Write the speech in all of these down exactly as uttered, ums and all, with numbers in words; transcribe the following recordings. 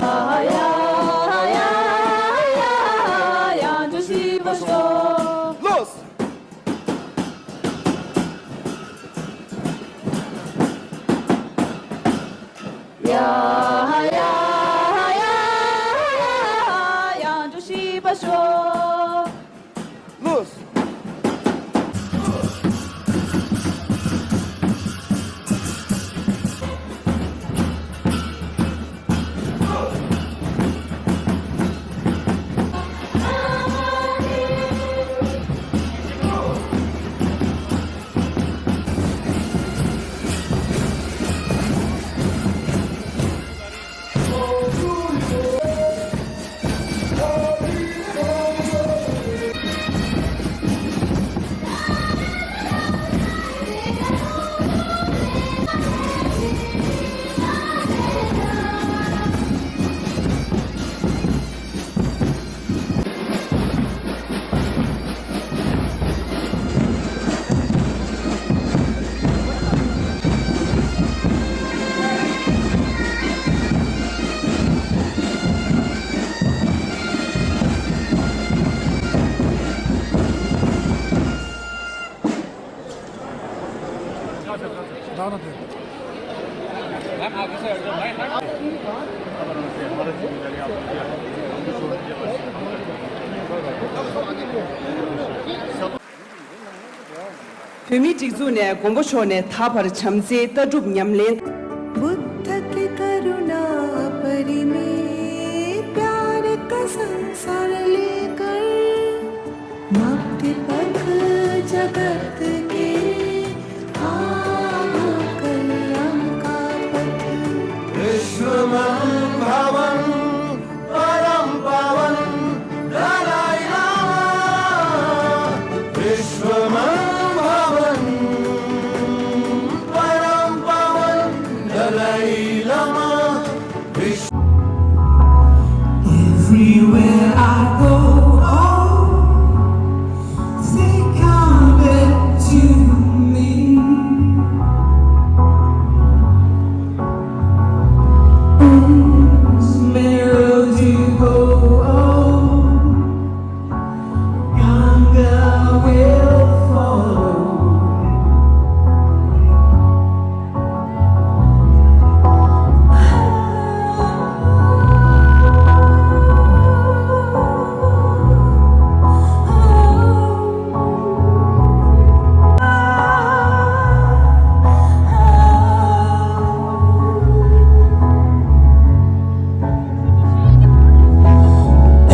ཡ་ཡ་ཡ་ཡ་ཡ་ཡ། ཡང་བསྐྱར་ཤིས་པ་ཤོག། ལོས། ཡ་ཡ་ཡ་ཡ་ཡ། ཡང་བསྐྱར་ཤིས་པ་ཤོག། ལོས། བོད་མིའི་སྒྲིག་འཛུགས་ནས་མགོན་པོ་མཆོག་ནས་ད་བར་བྱམས་བརྩེའི་ལྟ་གྲུབ་ཉམས་ལེན། बुद्ध की करुणा परिमेय प्यार का संसार लेकर मुक्ति पथ जगत के आया कल्याण का पथ। विश्वमं भवन परम पावन दलाई लामा। विश्वमं भवन परम पावन दलाई Lama. Everywhere I go, oh, they come back to me. Melody, oh, oh, Ganga will follow.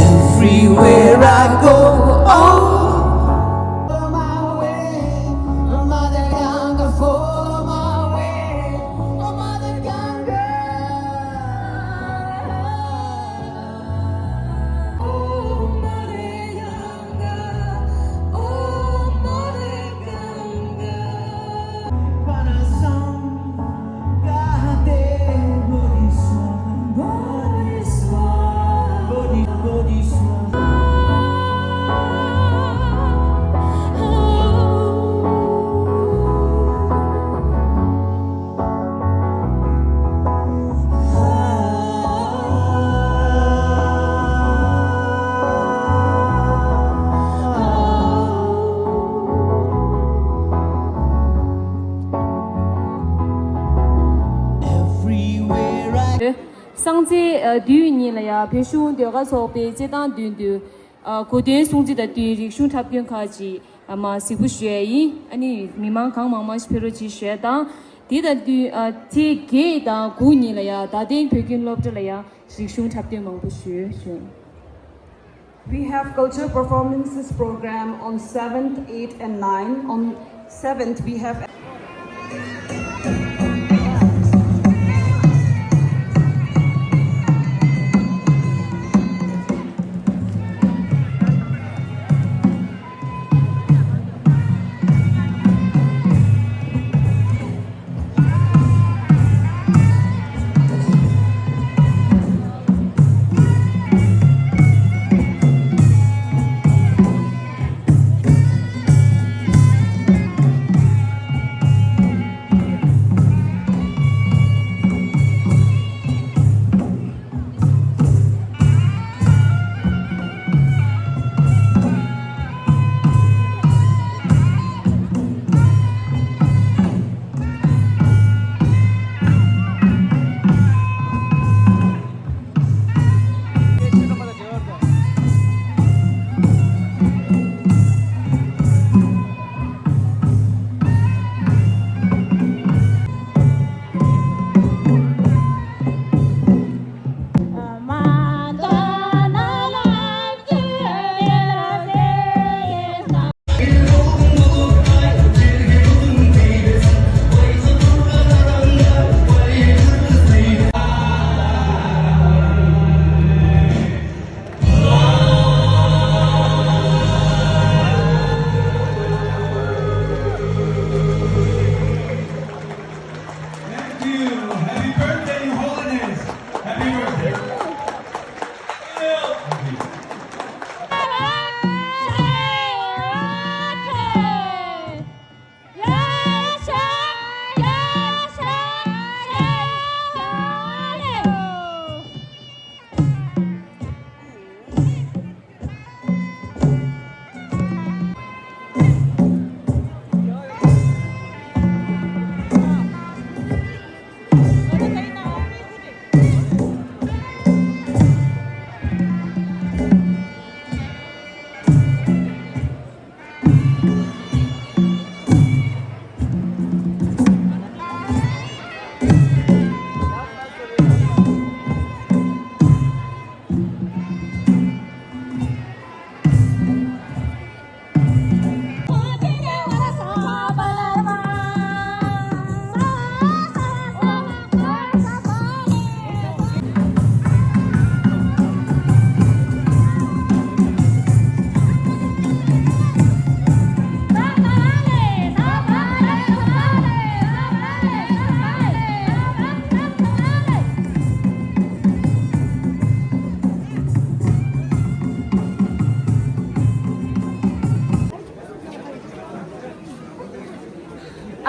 Everywhere I go, oh, follow my way, Mother Ganga, follow my way, oh, Mother Ganga, oh, Mother Ganga. སངས་རྒྱས་དུས་ཉིན་ལ་ཡང་བོད་གཞུང་ཟློས་གར་ཚོགས་པའི་རྩེད་ཐང་མདུན་དུ། ཨ། གོ་སྟོན་སྲུང་བརྩི་དང་བསྟུན་རིག་གཞུང་འཁྲབ་སྟོན་ཁག་ཅིག་ཨ་མ་གཟིགས་འབུལ་ཞུ་ཡ་ཡིན། ཨ་ནི་མི་མང་གང་མང་མང་ཞིག་ཕེབས་རོགས་གྱིས་ཞུ་ཡ་དང་། དེ་དང་བསྟུན། ཨ། ཚེས་བརྒྱད་དང་དགུ་ཉིན་ལ་ཡ་རྡ་སྟེང་བོད་ཁྱིམ་སློབ་གྲྭ་ལ་ཡ་རིག་གཞུང་འཁྲབ་སྟོན་མང་པོ་ཞུ་ཞུ། We have cultural performances program on seventh, eighth and ninth. On seventh, we have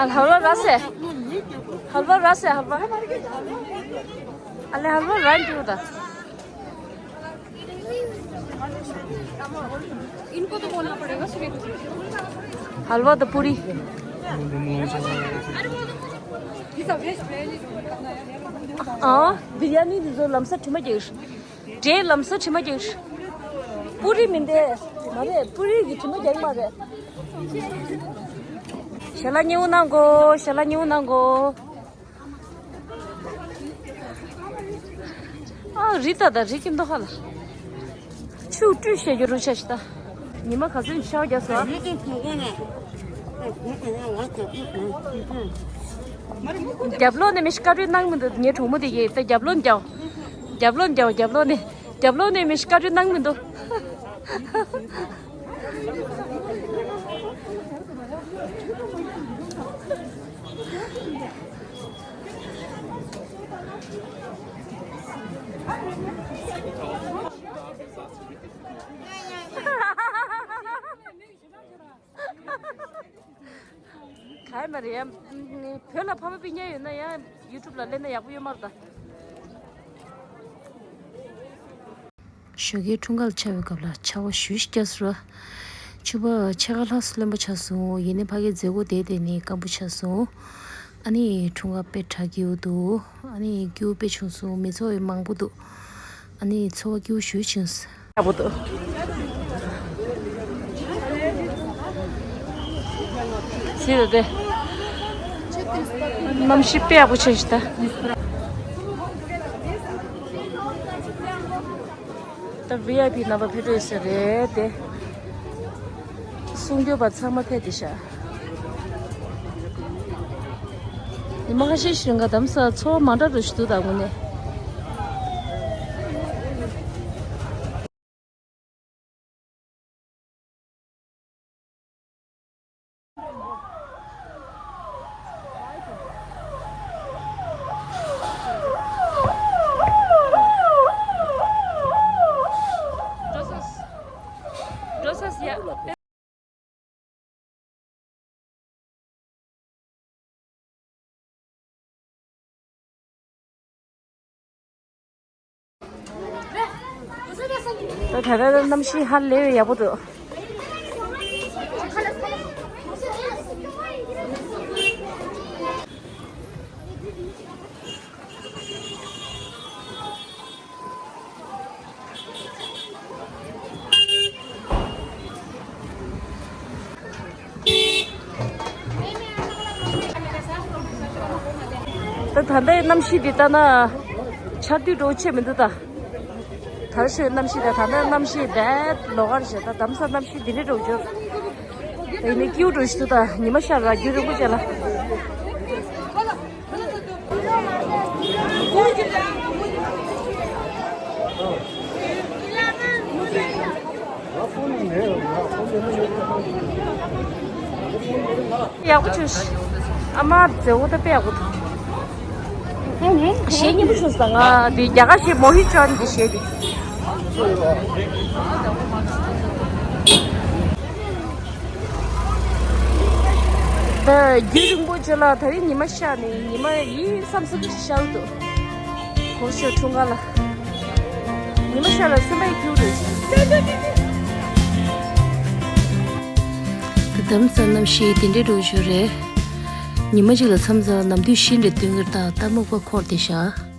हलवा रस है। हलवा रस है, हलवा। अरे, हलवा राइन क्यों था? इनको तो बोलना पड़ेगा सुबह। हलवा तो पूरी। अँ, बिरयानी दि जो लम्सा ठिमा जेस। जे लम्सा ठिमा जेस। पूरी मिन्दे। मारे, पूरी की ठिमा जेस मारे। शाला न्यू नांगो, शाला न्यू नांगो। ཨ། རི་ད་ད་རི་ཀིམ་དོ་ཧ་ལ། ཆུ་བཀྲུས་བྱེད་རྒྱུ་རུ་ཆ་ཞིག་ད། ཉི་མ་ག་ཚོད་ཤར་རྒྱག་སོང་། རྒྱབ་ལོགས་ནས་མི་ཞིག་བཀའ་འཁྲོལ་གནང་མི་འདུག་ངའི་གྲོགས་མོ་དེ་གིས་ད་རྒྱབ་ལོགས་ནས་རྒྱབ། རྒྱབ་ལོགས་ནས་རྒྱབ། རྒྱབ་ལོགས་ནས། རྒྱབ་ལོགས་ནས་མི་ཞིག་བཀའ་འཁྲོལ་གནང་མི་འདུག་ག་ཡ་མ་རེད་ཡ། བོད་ལ་ཕ་མ་སྤུན་ཀྱག་ཡོད་ན་ཡང་ཡུ་ཊུབ་ལ་སླེབས་ན་ཡག་པོ་ཡོད་མ་རེད་ད། ཞོགས་ཀའི་འཁྲུངས་སྐར་ལ་ཆགས་པའི་སྐབས་ལ་ཆར་པ་ཞེ་པོ་ཞིག་བརྒྱབ་སོང་ར། ཕྱི་པ་ཕྱེད་ཀ་ལྷག་ཙམ་རློན་པ་ཆགས་སོང་། ཡིན་ནའི་ཕ་གིའི་མཛད་སྒོ་དེ་དེ་ནས་སྐམ་པོ་ཆགས་སོང་། ཨ་ནི་འཁྲུངས་སྐར་དཔེ་གྲ་སྐྱིད་པོ་འདུག་ཨ་ནི་སྐྱིད་པོ་དཔེ་བྱུང་སོང་། མི་ཚོགས་ཡང་མང་པོ་འདུག་ཨ་ནི་ཚོར་བ་སྐྱིད་པོ་ཞེ་པོ་བྱུང་སོང་། ཡག་པོ་འདུག་ཟེར་ཏེ། གནམ་གཤིས་དཔེ་ཡག་པོ་ཆགས་ཤག་ད། ད་ཝི་ཨའི་པི་རྣམ་པ་ཕེབས་འགྲོ་ཡོད་ས་རེད་དེ། གསུང་སྐྱོར་བ་ཚང་མ་ཕེབས་བསྡད་ཤག་ཉི་མ་ཁ་ཤས་ཤིག་རིང་ག་དམ་ས་ཚོར་བ་མ་འདྲ་འདྲ་ཞིག་འདུག་ད་དངོས་གནས། འགྲོ་སོང་། འགྲོ་སོང་ཡ། ད་ད་ལྟ་གནམ་གཤིས་ཧ་ལས་པའི་ཡག་པོ་འདུག་ད་ད་ལྟའི་གནམ་གཤིས་འདི་ལྟ་ན་ཆར་དུས་འདྲ་བོ་ཆེ་མི་འདུག་ད། ད་ཞོད་གནམ་གཤིས་དང་ད་ལྟ་གནམ་གཤིས་རྦད་ལོགས་ཀར་བྱས། ད་དམ་ས་གནམ་གཤིས་འདི་འདྲའི་འདྲ་བོ་བྱུང་། ད་ཡིན་ནའི་སྐྱིད་པོ་འདྲ་བོ་ཞིག་འདུག་ད་ཉི་མ་ཤར་ར་རྒྱུན་རིང་པོ་བྱས་ལ། ཡག་པོ་བྱུང་། ཨ་མ་མཛེས་པོ་ད་དཔེ་ཡག་པོ་འདུག་གཞས་སྙན་པོ་བྱུང་སོང་། ང་འདི་རྒྱ་གར་གཞས་མོ་ཧི་ཅོན་གྱི་གཞས་འདི། ད་རྒྱུན་རིང་པོ་རྗེས་ལ་ད་རིང་ཉི་མ་ཤར་ནས་ཉི་མ་ཡིན་བསམ་བསམ་ཞིག་ཤར་འདུག་གོང་ཞོགས་འཁྲུངས་སྐར་ལ། ཉི་མ་ཤར་ལ་སེམས་པ་ཡི་སྐྱིད་པོ་རེད། ད་དམ་ས་གནམ་གཤིས་དེ་འདྲའི་འདྲ་བོ་ཞིག་རེད། ཉི་མ་གཅིག་ལ་མཚམས་མཚམས་ནམ་དུས་ཤིན་ཏུ་སྟོན་གྱི་རེད། ད་ལྟ་སྨུག་པ་འཁོར་བསྡད་ཤག